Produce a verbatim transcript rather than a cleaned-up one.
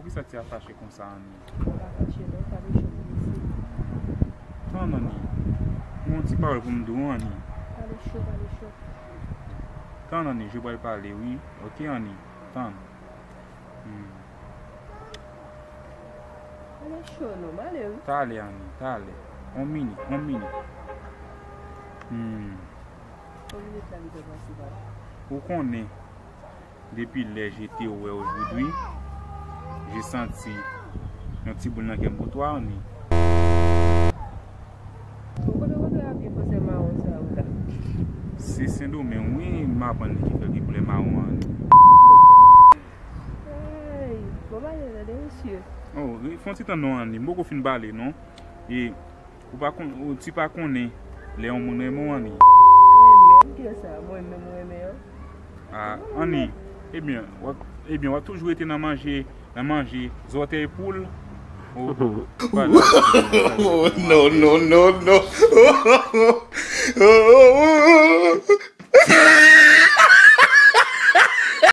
Poukisa ti a fache konsa, Annie? Mwen pa fache non, pale cho pou mesye. Tann, Annie. Mwen yon ti pawòl pou m di w, Annie. Pale cho, pale cho. Tann, Annie, je pral pale, wi. Oke, Annie? Tann. Hmm. Pale cho non, m ale wi. Talè, Annie, talè. On minit, on minit. Hmm. Konbyen tan li fè pase, papa? Ou konnen, depi lè je te wè w jodi, je santi yon ti boul nan kè m pou twa, Annie. Ou kote w te rache fòsè mawon sa ou la? Se Sendomeng, wi, m aprann li ki fè l gen koulè mawon an. Ay, bon, pale, tande, mesye. Oh, fè yon ti tan non, Annie. M poko fin pale, non. E, ou pa kon, ou ti pa konnen lè yon moun renmen w, Annie. Mwen menm, ki sa? Mwen menm, mwen renmen an? Ah, Annie, ebyen, w ap, ebyen, w ap toujou rete nan manje, nan manje zòtèy poul? Oh, oh, oh, non, non, non, non.